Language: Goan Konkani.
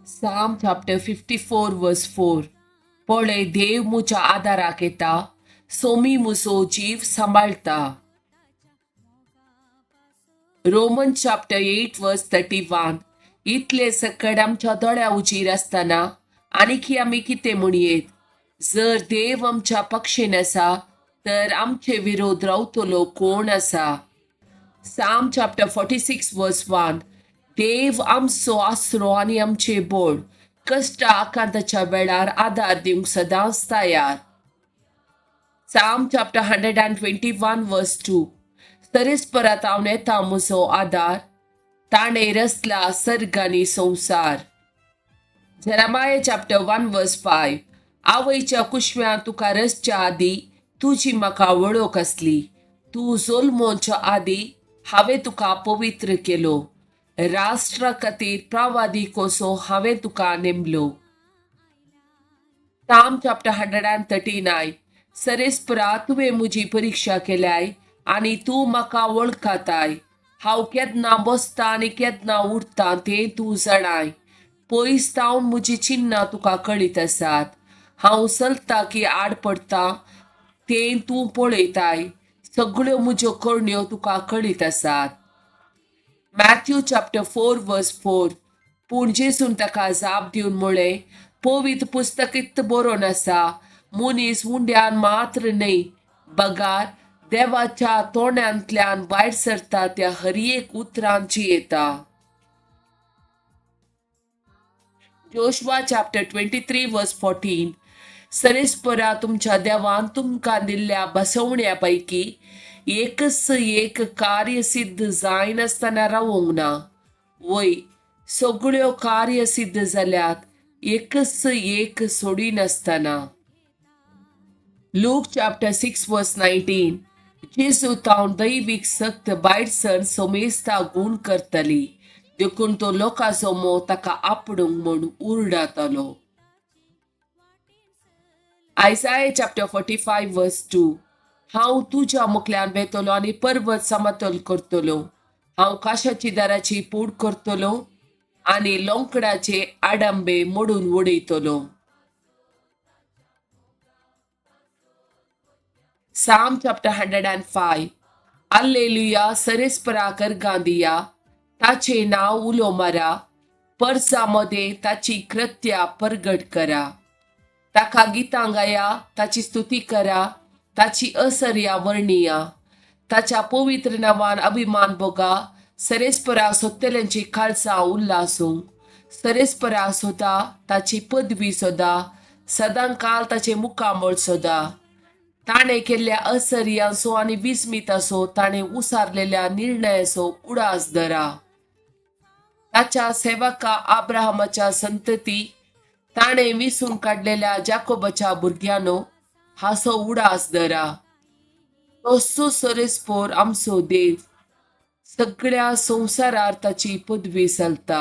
Psalm chapter 54 verse 4. पळय, देव म्हज्या आदाराक येता, सोमी म्हजो जीव सांबाळटा. Roman chapter 8 verse 31. इतले सकट आमच्या दोळ्या उजीर आसतना आनीकी आमी कितें म्हणयेत? जर देव आमच्या पक्षेन आसा तर आमचे विरोध रावतलो कोण आसा? Psalm chapter 46 verse 1. देव आमचो आसरो आनी आमचे बोळ, कश्ट आकांताच्या वेळार आदार दिवंक सदांच तयार. Psalm chapter 121 verse 2. सरेस्परात हांव येता म्हजो आदार, ताणें रचला सर्ग आनी संवसार. Jeremiah chapter 1 verse 5. आवयच्या कुशव्यां तुका रचच्या आदी तुजी म्हाका वळख आसली, तूं जल्मोवच्या आदी हांवें तुका पवित्र केलो, राष्ट्रा खातीर प्रवादी कसो हांवें तुका नेमलो. Psalm chapter 139. सरेस्परा, तुवें म्हजी परिक्षा केल्याय आनी तूं म्हाका वळखताय. हांव केन्ना बसता आनी केन्ना उठता तें तूं जाणाय. पयस तावन म्हजी चिन्नां तुका कळीत आसात. हांव चलता की आड पडटा तें तूं पळयताय. सगळ्यो म्हज्यो करण्यो तुका कळीत आसात. Matthew chapter 4 verse 4. पूण जेजून ताका जाप दिवन म्हळें, पवित्र पुस्तक इत्त बरोवन आसा, मनीस उंड्यान मात्र न्हय, बगार देवाच्या तोंडांतल्यान भायर सरता त्या हर एक उतरान जियेता. Joshua chapter 23 verse 14. सरेस्परा तुमच्या देवान तुमकां दिल्ल्या बसवण्या पैकी एकच एक कार्य सिद्ध जायनासतना रावूंक ना. वय, सगळ्यो कार्य सिद्ध जाल्यात, एकच एक सोडिनासतना. Luke chapter 6 verse 19. जेजू तावन दैवीक सक्त भायर सर सोमेस्ता गूण करतली, देखून तो लोकां जमो ताका आपडूंक म्हूण उरडातालो. Isaiah chapter 45 verse 2. हांव तुज्या मुखल्यान वेतलो आनी पर्वत समतोल करतलो. हांव काशाची दाराची पूड करतलो आनी लोंकडाचे आडंबे मोडून उडयतलो. Psalm chapter 105. Alleluia, सरेस्परा करगांदिया, ताचें नांव उलो मारा, परसा मदें ताची कृत्या परगट करा. ताका गितां गाया, ताची स्तुती करा, ताची असर्या वर्णिया. ताच्या पवित्र नांवान अभिमान भोगा, सरेस्परा सोत्तेल्यांची काळसां उल्लासूंक. सरेस्परा सोदा ताची पदवी सोदा, सदांकाल ताचें मुखामळ सोदा. ताणें केल्ल्या असर्यांचो आनी विस्मिताचो, ताणें उसारलेल्या निर्णयाचो उडास धरा. ताच्या सेवका आब्राहामाच्या संतती, ताणें विसून काडलेल्या जाकोबाच्या भुरग्यांनो हाचो उडास धरा. तसो सरेस्पोर आमचो देव, सगळ्या संवसारार ताची पदवी चलता.